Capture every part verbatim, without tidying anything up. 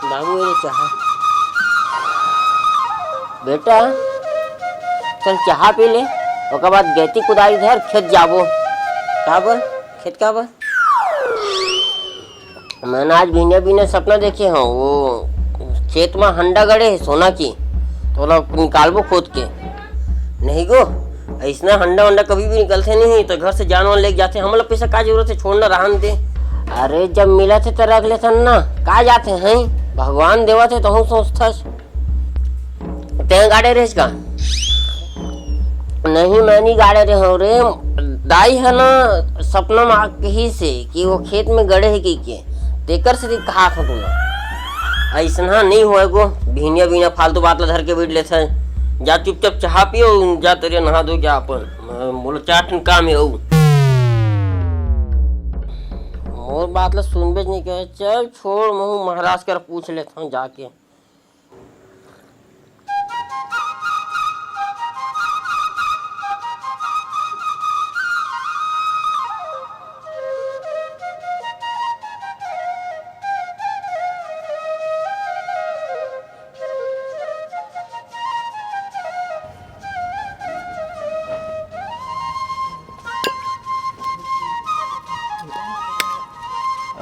बाबू, ये चाहा। बेटा, चल चाहा पी ले, ओकर बाद गैती कुदारी धर, खेत जाबो। का बर? खेत का बर? मैं आज बिहनिया बिहनिया सपना देखे हंव, वो खेत म हंडा गड़े हे सोना के, तोला निकालबो खोद के। नहीं गो, अइसना हंडा वंडा कभी भी निकलथे नहीं, त घर से जान वान लेके जाथे, हमला पैसा का जरूरत हे, छोड़ ना, रहन दे। अरे जब मिलत हे त रख लेथन ना, का जाथे हैं, भगवान देवत हे तहूं सोचथस। तैं गाड़े रहेस का? नहीं, मैं नहीं गाड़े रहे हंव रे। दाई ह ना सपना म कहिस हे कि वो खेत में गड़े हे कहिके, तेकर सेती कहात हंव तुला। अइसना नहीं होय गो, बिहनिया बिहनिया फालतू बात ला धर के बइठ लेथस। जा चुपचाप चाहा पियो, जा तरिया नहा धो के अपन। मोला चार ठन काम हे अउ। मोर बात ला सुनबेच नहीं करे। चल छोड़, महूं महाराज कर पूछ लेथंव जाके।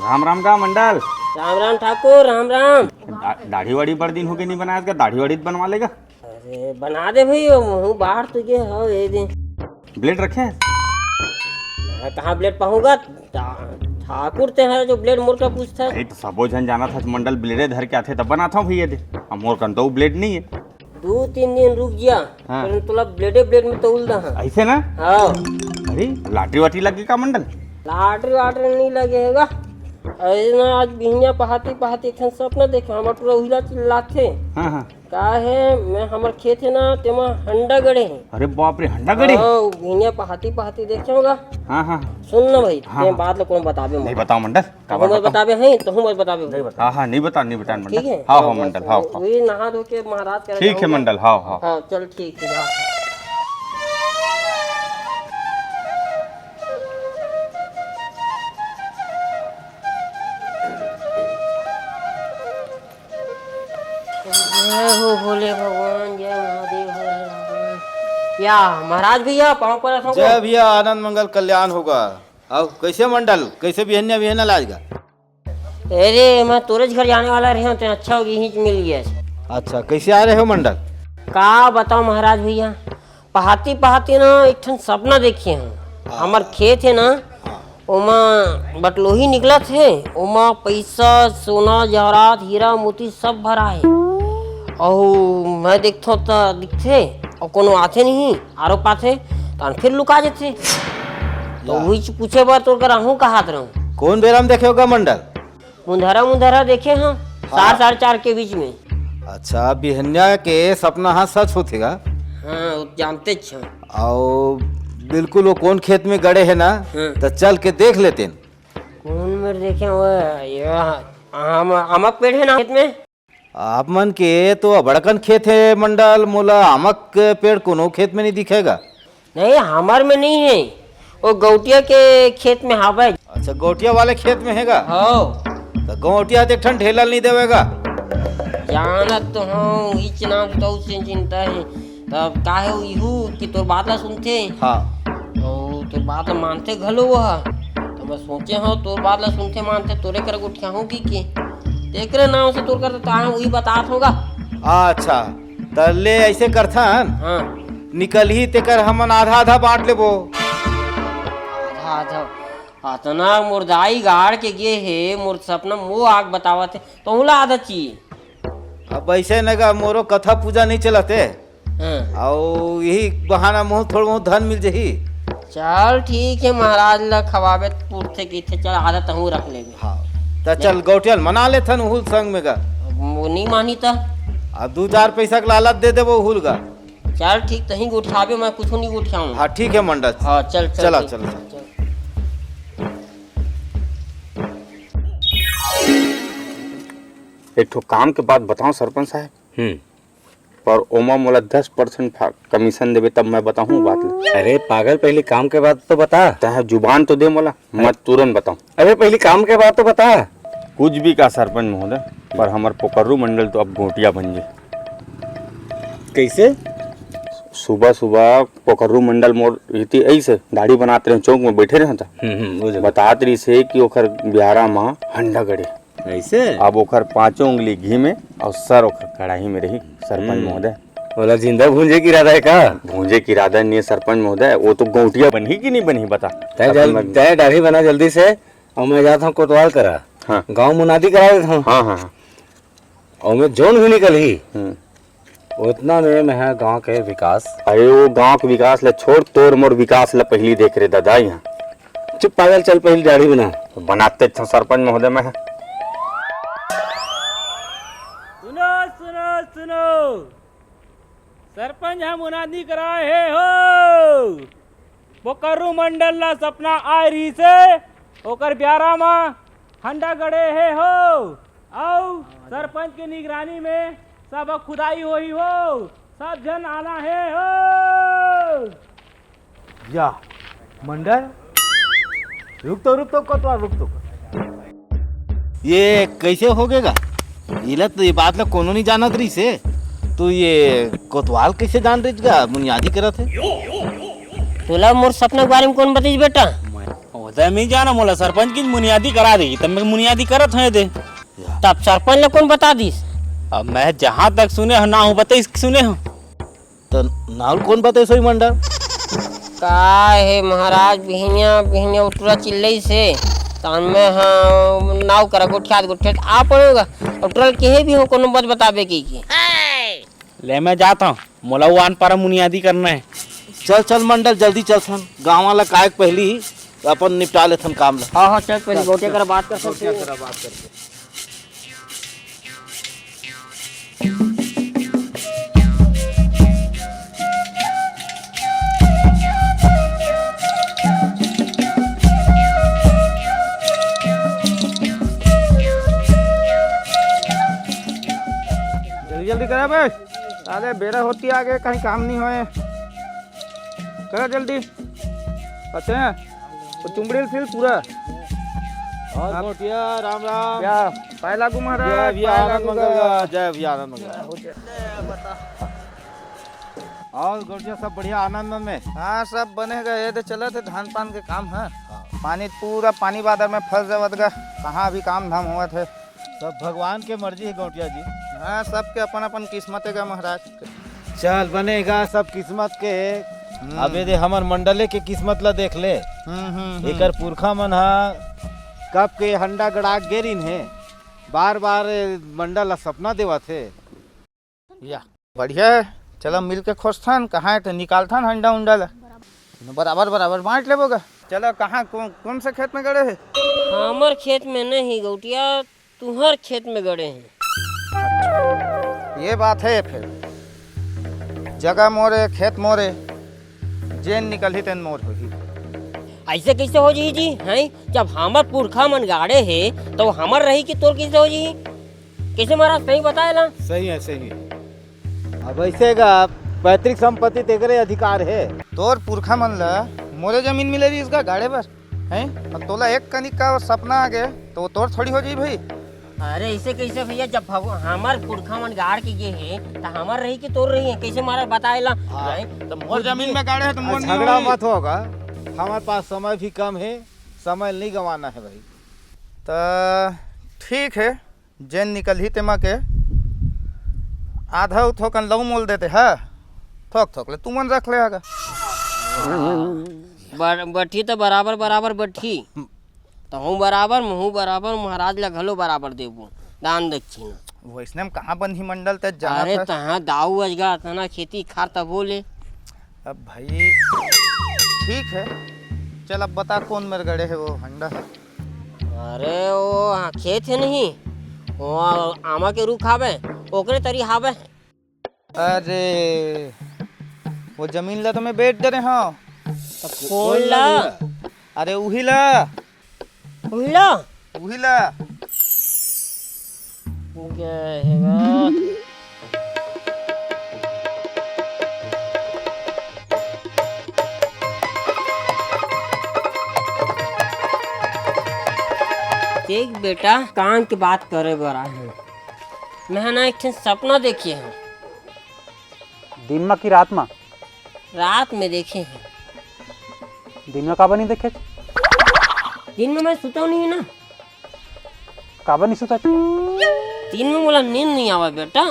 राम राम का मंडल। राम राम ठाकुर, राम राम। दा-, दाढ़ी वाढ़ी बड़ दिन होगे नहीं बनाया, का दाढ़ी वाढ़ी बनवा लेगा? अरे बना दे भाई, वो मुंह बाहर तो गे हो ये दे। ब्लेड रखे है? मैं कहाँ ब्लेड पाऊंगा? ठा-, ठाकुर ते है जो ब्लेड मोर का पूछता है। अरे तो सबो झन जाना था, मंडल ब्लेडे धर के आथे तब बनाता हूँ भैया दे। अब मोर कन तो ब्लेड नहीं है। दू तीन दिन रुक जा, हाँ। फिर तोला ब्लेडे ब्लेड में तौल दा हाँ। ऐसे ना? हाँ। अरे, लाटरी वाटरी लगे का मंडल? लाटरी वाटरी नहीं लगे हेगा। अरे ना, आज बिहनिया पहाती पहाती एक ठन सपना देखे, हमर टुरा उहिला चिल्लाथे। हाँ, हाँ। का है, मैं हमर खेत है ना, तेमा हंडा गड़े है। अरे बाप रे, हंडा गड़े? हाँ, बिहनिया पहाती पहाती देखे होगा। हाँ, हाँ। सुन ना भाई, हाँ, तें हाँ। बात ला कोनो बताबे मत। नहीं बताओ मंडल। का तहूँ बात मत बताओ? बताबे हैं, तहूँ मत बताबे। नहीं बता। हाँ, हाँ, नहीं बता, नहीं बता, ठीक मंडल। है? हाँ, हाँ, हाँ, मंडल, बस हाँ, हाँ। वही नहा धो के महाराज करा ठीक है, जाऊंगा। मंडल, हाँ, हाँ। हाँ, चल, ठीक है, हाँ। जय हो भोले भगवान, जय महादेव, हर हर महादेव। या महाराज भैया, पाँव परत हूँ। जय भैया, आनंद मंगल कल्याण होगा। अब कैसे मंडल, कैसे बिहनिया बिहनिया लाज गा? अरे, मैं तोरेच घर जाने वाला रहे हूँ, तो अच्छा हो गया, यहीं मिल गया। अच्छा, कैसे आ रहे हो मंडल? का बताओ महाराज भैया, पहाती पहाती ना एक ठन सपना देखे हूँ। हाँ। हमर खेत है ना, हाँ। ओमा बटलोही निकलत है, ओमा पैसा, सोना, जवाहरात, हीरा, मोती सब भरा है। अउ मैं देखथों त दिखथे, अउ कोनो आथे नहीं, आरो पाथे, तहन फिर लुका जथे। तो या। उहीच पूछे बर तोर करा आहूँ कहात रहूँ। कौन बेरा में देखे होगा मंडल? मुंधरा मुंधरा देखे हाँ, हाँ। चार, साढ़े चार के बीच में। अच्छा, बिहनिया के सपना हाँ सच होथे गा? हाँ, वो जानते छ। अउ बिल्कुल वो कौन खेत में गड़े है ना, हाँ। तो चल के देख लेते हैं। कौन मेर देखे वो, ये आम, आमक पेड़ है ना खेत में? आप मन के तो अबड़कन खेत हे मंडल, मोला आमक के पेड़ कोनो खेत में नहीं दिखेगा। नहीं, हमर में नहीं है, वो गौटिया के खेत में हावय। अच्छा, गौटिया वाले खेत में हेगा? हाँ। तो गौटिया तो एक ठन ढेला नहीं देवेगा। जानत तो हूँ, इच नाम तो उसे चिंता है। तब काहे वो इहू कि तोर बात ला सुनथे। हाँ। तो तोर बात ला मानथे घलो वो ह। तो मैं सोचे हूँ तोर बात ला सुनथे मानथे तोरे कर गोठिया हूँ कि के। तेकरे नाम से तोर कर तो आहे वही बतात होगा। अच्छा, त ले ऐसे करथन। हाँ। निकलही तेकर हमन आधा आधा बांट लेबो। आधा आधा। अतना मोर दाई गाड़ के गे हे, मोर सपना मो आग बतावत हे। तहूँ ला आधा चाहिए। अब ऐसे न गा, मोरो कथा पूजा नहीं चलत हे। हाँ। अउ यही बहाना मोह थोड़ा बहुत धन मिल जही। चल ठीक है, महाराज ला खवाबे त पुरथे कहिथे, चल आधा तहूँ रख लेबे। हाँ, त चल गौटिया ल मना लेथन उहुल संग में गा। अब वो नहीं मानी त? अब दू चार पैसा के लालच दे देबो उहुल गा। चल ठीक, तहीं गोठियाबे, मैं कुछ नहीं गोठियाऊँ। हाँ ठीक है मंडल। हाँ चल चल चला ठीक। चला। चल। एक ठो काम के बात बताओ सरपंच साहब। हम्म। और ओमा मोला दस परसेंट फा-, कमीशन देबे, तब मैं बताहूँ बात ल। अरे पागल, पहली काम के बात तो बता। तैं जुबान तो दे मोला, मैं तुरंत बताहूँ। अरे पहली काम के बात तो बता। कुछ भी का सरपंच महोदय, पर हमर पोकर्रू मंडल तो अब गोटिया बन गे। कैसे? सुबह सुबह पोकर्रू मंडल मोर इति ऐसे दाढ़ी बनात रहे, चौक में बैठे रहे था। हम्म, हम्म, वो जगह। बतात रहिस हे कि ओखर बियारा म हंडा गड़े। ऐसे? अब ओखर पांचों उंगली घी में और सर ओखर कढ़ाई में रही, सरपंच हम्म। महोदय। ओला जिंदा भूंजे के इरादा है का? भूंजे के इरादा नहीं है, सरपंच महोदय। वो तो गौटिया बनही कि नहीं बनही, बता। तय अब जल-, मैं तय दाढ़ी बना जल्दी से, और मैं जाता हूँ कोतवाल करा। हाँ। गाँव मुनादी करा देता हूँ। हाँ, हाँ, हाँ। और मैं जोन भी निकलही, हम्म। उतना में मैं गांव के विकास। अरे वो गांव के विकास ला छोड़, तोर मोर विकास ला पहली देख रे दादा यहाँ। चुप पागल, चल पहली दाढ़ी बना। बनाते थे सरपंच महोदय मैं। सुनो, सुनो, सुनो, सरपंच हम मुनादी कराए हे हो। बोकरू मंडल ला सपना आय रहिसे, ओकर ब्यारा म हंडा गड़े हे हो, अउ सरपंच के निगरानी में सब खुदाई होही हो, सब झन आना हे हो। या मंडल, रुक तो, रुक तो, कोतवाल, रुक तो। ये कैसे हो गेगा? इला तो ये बात ला कोनो नहीं जानत रहिसे। तू ये कोतवाल कैसे जान रहिस गा? मुनियादी करत हे। तोला मोर सपना के बारे में कौन बताइस बेटा? मैं ओदे नहीं जाना, मोला सरपंच की मुनियादी करा देगी, तब मैं मुनियादी करत हूँ दे। तब सरपंच ला कौन बता दिस? अब मैं जहाँ तक सुने हूँ, ना हूँ बताइस सुने हूँ। तो नाउल कौन बताइस होही मंडल? का हे महाराज, बिहनिया बिहनिया उठरा चिल्लइस हे, तहन मैं ह नाव करा गोठियात गोठियात आ पड़ेगा। उठरा ल केहे भी हो कोनो बात बताबे की, की। ले मैं जात हूँ, मोला वो आन पारा मुनियादी करना है। चल चल मंडल, जल्दी चल थन, गाँव वाला काय के पहली ही अपन निपटा लेथन काम ला। हाँ हाँ, चल पहले गोठिया करा बात कर सकते हैं। जल्दी जल्दी करा बे, अरे बेरा होती आगे, कहीं काम नहीं होए। करा जल्दी। अच्छा, वो चुमड़ी ल सिल पूरा। और आप गोटिया, राम राम। या, पाए लागू महाराज, जय भैया, पाए आनंद लागू मंगल गा। गा, जय भैया, आनंद मंगल गा। और गोटिया, सब बढ़िया, आनंद में? हाँ, सब बने गा, ये दे चलत हे धान पान के काम हे। हाँ। पानी पूरा, पानी बादर में फंस जावत गा, कहाँ अभी काम धाम होवत हे। सब भगवान के मर्जी हे गौटिया जी। हाँ, सबके अपन अपन किस्मत हे गा महाराज। चल बनेगा सब किस्मत के। हम्म। अब ये दे हमर मंडले के किस्मत ला देख ले। हम्म, हम्म, हम्म। एकर पुरखा मन हा कब के हंडा गड़ा गे रिन हे, बार बार मंडल ला सपना देवत हे। या। बढ़िया हे, चला मिल के खोजथन, कहाँ हे तो निकालथन हंडा उंडा ला। बराबर बराबर बांट लेबो गा। चला कहाँ, कौन, कौन से खेत में गड़े हे? हमर खेत में नहीं गौटिया, तुहर खेत में गड़े हे। ये बात हे फिर, जगह मोरे, खेत मोरे, जेन निकलही तेन मोर होही। ऐसे कैसे हो जी, जी, हैं? जब हमर पुरखा मन गाड़े हे, तो हमर रही कि तोर कैसे हो जी? कैसे महाराज, सही बताए ला? सही है, सही है। अब ऐसे गा, पैतृक संपत्ति तेकरे अधिकार हे। तोर पुरखा मन ला मोरे जमीन मिले रहिस गा गाड़े बर, हैं? अब तोला एक कनिक का सपना आ गे, तो वो तोर थोड़ी हो जाई भाई। अरे, ऐसे कैसे भैया, जब भगव-, हमर पुरखा मन गाड़ के गे हे, त हमर रही कि तोर रही हे? कैसे महाराज बताए ला? हाँ, हैं? तो मोर जमीन में गाड़े हे, तो मोर नहीं झगड़ा होई। मत होगा, हमारे पास समय भी कम हे, समय नहीं गंवाना हे भाई। त ठीक हे, जेन निकलही तेमा के आधा थोकन लऊ मोल देते हा, थोक थोक ले तुमन रख ले आगा। बर-, बठी त बराबर बराबर बठी, तहूँ बराबर, महूँ बराबर, महाराज ला घलो बराबर देबो दान दक्षिणा। वैसने में कहाँ बनही मंडल ते जाना अरे था। तहाँ दाऊ अजगा अतना खेती खार तभो ले। अब भाई ठीक हे, चल अब बता कौन मेर गड़े हे वो हंडा? अरे वो हाँ, खेत हे नहीं, वो आमा के रूख हावे, ओकरे तरी हावे। अरे वो जमीन ला तो मैं बेच दे रहे हूँ। तो कौन ला? अरे उही ला। उही ला? उही ला। वो क्या हे गा? देख बेटा, काम के बात करे बर आए हंव। मैं ह ना एक ठन सपना देखे हंव। दिन म कि रात म? रात में देखे हंव। दिन म काबर नइ देखे? दिन में मैं सुता नहीं ना। काबर नइ सुता? दिन में मोला नींद नइ आवय बेटा।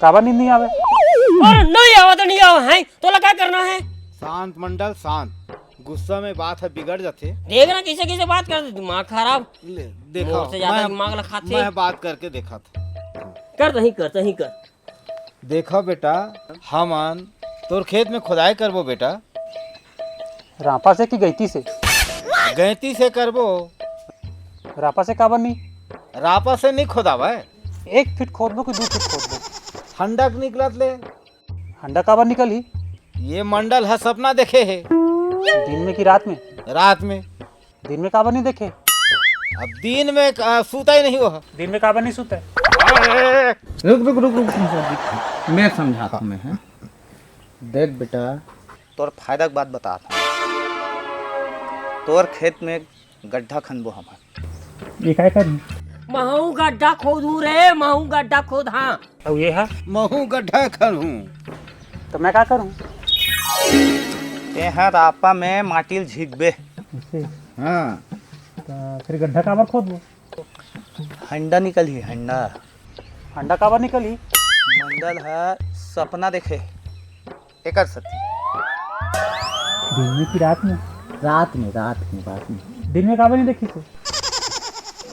काबर नींद नइ आवय? अरे नइ आवय त नइ आवय, हैं? तोला का करना हे? शांत मंडल, शांत। गुस्सा में बात ह बिगड़ जाथे। देख ना कइसे कइसे बात करथे, दिमाग खराब। ले, देखा, मोर से ज्यादा मैं, दिमाग ला खाथे। मैं बात करके देखत हंव। कर, तहीं कर, तहीं कर। देखा बेटा, हमन तोर खेत में खोदाई करबो बेटा। रापा से कि गैंती से? गैंती से करबो। रापा से काबर नइ? रापा से नइ खोदावय। एक फीट खोदबो कि दू फीट खोदबो? हंडा के निकलत ले। हंडा काबर निकलही? ये मंडल ह सपना देखे हे। दिन में कि रात में? रात में। दिन में काबर नइ देखे? अब दिन में क-, सुता ही नहीं वो। दिन में काबर नइ सुता? रुक, रुक, रुक, रुक, रुक, रुक। मैं समझाता हूँ, मैं, हैं? देख बेटा, तोर फायदा के बात बतात हंव। तोर खेत में गड्ढा खनबो हमन। ये काय करही? महूं गड्ढा खोदहूं रे, महूं गड्ढा खोदहूं। अउ ये हा? महूं गड्ढा खनहूं। त मैं का करहूं? तेंह रापा में माटी ल झिकबे। अइसे? हां। त फेर गड्ढा काबर खोदबो? हंडा निकलही, हंडा। हंडा काबर निकलही? मंडल ह सपना देखे। एकर सेती। दिन में कि रात में? रात में, रात में, रात में। दिन में काबर नइ देखिस?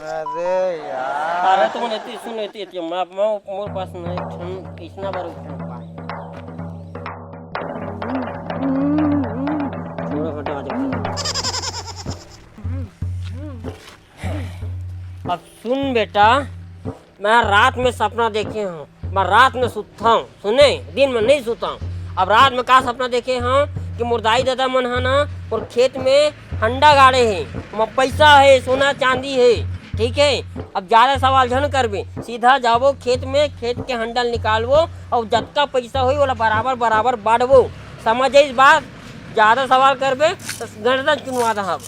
अरे यार। अरे तुमन एती सुन, एती, एती, मैं, मैं, मोर पास नहीं, ठन, इसना बार उठन पाए। छोड़ो, हटो, हटो। अब सुन बेटा, मैं रात में सपना देखे हंव, मैं रात में सुतथंव, सुने, दिन में नइ सुतंव। अब रात में का सपना देखे हंव कि मोर दाई ददा मन ह ना, मोर खेत में हंडा गाड़े हे, ओमा पइसा हे, सोना चांदी हे, ठीक हे। अब ज्यादा सवाल झन करबे, सीधा जाबो खेत में, खेत के हंडा ल निकालबो, अउ जतका पइसा होही, ओला बराबर बराबर बांटबो। समझ आइस बात? ज्यादा सवाल करबे, त गर्दन चुनवा दहब।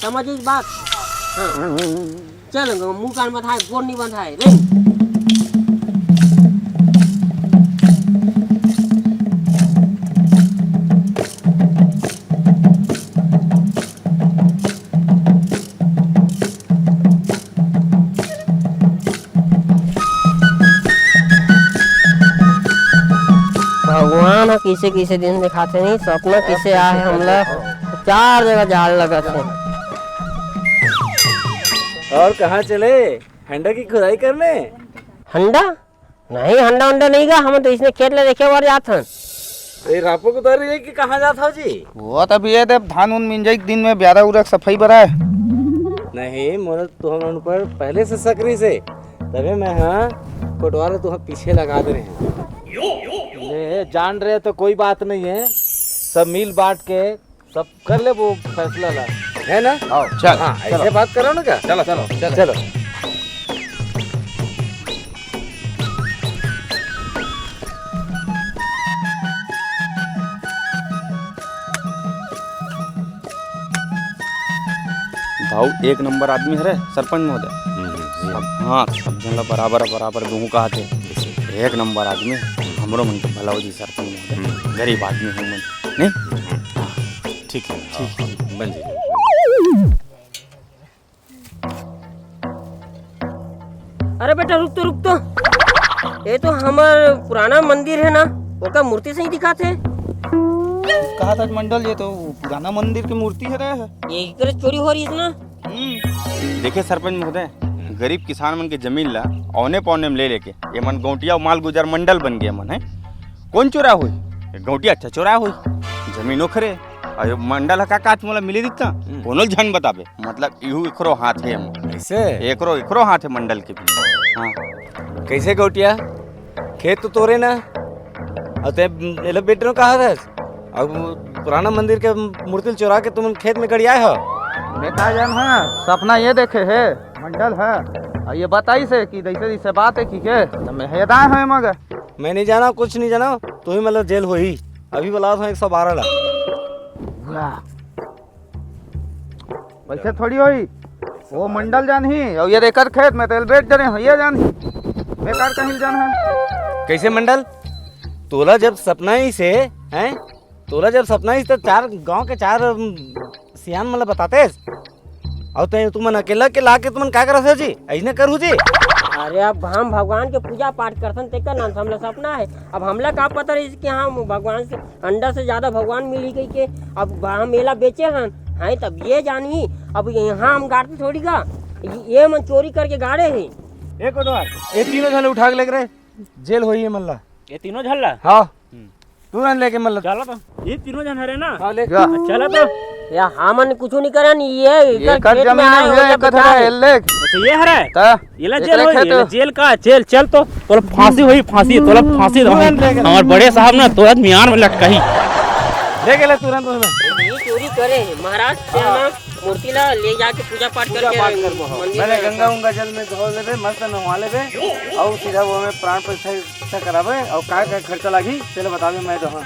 समझ आइस बात? हां। चल, मुंह कान बंधाए, गोड़ नहीं बंधाए, रे। भगवान ह कइसे कइसे दिन दिखाथे नहीं, सपना कइसे आए हमला, चार जगह जाल लगत हे। और कहाँ चले? हंडा की खुदाई करने? हंडा? नहीं, हंडा उंडा नहीं गा, हमन तो इसने खेत ला देखे बर जात हन। ए, रापो कुदारी है कि कहाँ जात हव जी? वो तो अभी ये दे धान उन मिंजई के दिन में ब्यारा उरा के सफाई बर आए। नहीं, मोर तो हमन पर पहले से शक रहिसे, तबे मैं हाँ कोटवार तुहा पीछे लगा दे रहे हैं। ले, जान रहे तो कोई बात नहीं है, सब मिल बांट के सब कर ले वो फैसला ला, है ना? आओ, चल, हाँ, चलो। ऐसे बात करो ना क्या? चलो, चलो, चलो। चलो। दाऊ एक नंबर आदमी हरे, सरपंच महोदय। हम्म, हम्म। सब, हाँ, सब झन ला बराबर, बराबर दूहूं कहा थे। एक नंबर आदमी, हमरो मन के भला हो जी सरपंच महोदय। हम्म। गरीब आदमी हन मन, नहीं? हम्म। ठीक है, ठीक। हाँ, बन जाएगा। अरे बेटा, रुक तो, रुक तो। ये तो हमर पुराना मंदिर है ना, ओकर मूर्ति सही दिखात हे। कहा था मंडल, ये तो पुराना मंदिर के मूर्ति है रे। ये एकरे चोरी हो रहिस ना। हम्म। देखे सरपंच महोदय, गरीब किसान मन के जमीन ला औने पौने में ले लेके ये मन गौंटिया अउ माल गुजर मंडल बन गए मन है। कौन चोरा होई? ये गौंटिया अच्छा चोरा होई। जमीन ओखरे, अउ ये मंडल ह का काच मोला मिले दिखता? हम्म। कोनो झन बताबे। मतलब, इहू एकरो हाथ हे एमा। ऐसे? एकरो, एकरो हाथ हे मंडल के भी। हाँ। कैसे गौटिया? खेत तो तोरे ना। अउ ते एला बेटे नो कहा था? अब पुराना मंदिर के मूर्ति ल चुरा के तुम खेत में गड़ियाए हो? बेटा जान है, सपना ये देखे हे, मंडल है। अउ ये बताइस हे कि जैसे जैसे बात है कि के, तो मैं हेदाए हो मगर। मैं नहीं जाना, कुछ नहीं जाना, तू ही मतलब जेल होही। अभी बुलावत हूँ एक सौ बारह ला। वाह। वैसे थोड़ी होई। वो मंडल जानही, अउ ये एकर खेत में तेल बेच डरे हो, ये जानही। बेकार कहीं जान है। कैसे मंडल? तोला जब सपना ही से, हैं? तोला जब सपना ही तो चार गांव के चार, अम, सियान मन ला बताते। अउ ते तुमन अकेला के ला के तुमन का करत हो जी? ऐसने करू जी? अरे, अब हम भगवान के पूजा पाठ करथन, तेकर नाम से हमला सपना है। अब हमला का पता रही कि हाँ, भगवान से, अंडा से ज्यादा भगवान मिली गई के। अब हम एला बेचे हन, हाँ, तब ये जानी। अब यहाँ हम गाड़ते थोड़ी गा, ये, ये मन चोरी करके गाड़े है। ए कोटवार, ए तीनों झन उठा के लेके रे, जेल होई ये मन ला। ये तीनों झन ला? हाँ। हम्म। तुरंत लेके मन ला। चला तो, ये तीनों झन हरे ना? हाँ, ले। जा। चला तो। या हमन कुछ नहीं करन, ये ये एकर कर खेत में जमीन आए है, हो या ये कथरा बेचारे। है, ले। अच्छा, ये हरे? ता? ये ला जेल एकरे होई, खेत ये ला हो। जेल का, जेल, चल तो। तोला फांसी होई, फांसी, तोला फांसी दो। तुरंत लेके। हमार बड़े साहब ना, तोला मियान में लटकाही। लेके ले तुरंत उसमें। ये चोरी करे है, महाराज, से हाँ। हम मूर्ति ला ले जाके पूजा पाठ पूजा करके पाठ करबो हम। मंदिर पहले में गंगा रखो। उंगा जल में धो लेबे, मस्त नहवा लेबे, अउ सीधा वो में प्राण प्रतिष्ठा कराबे, अउ का का खर्चा लागी, तेला बताबे मैं तो, हाँ।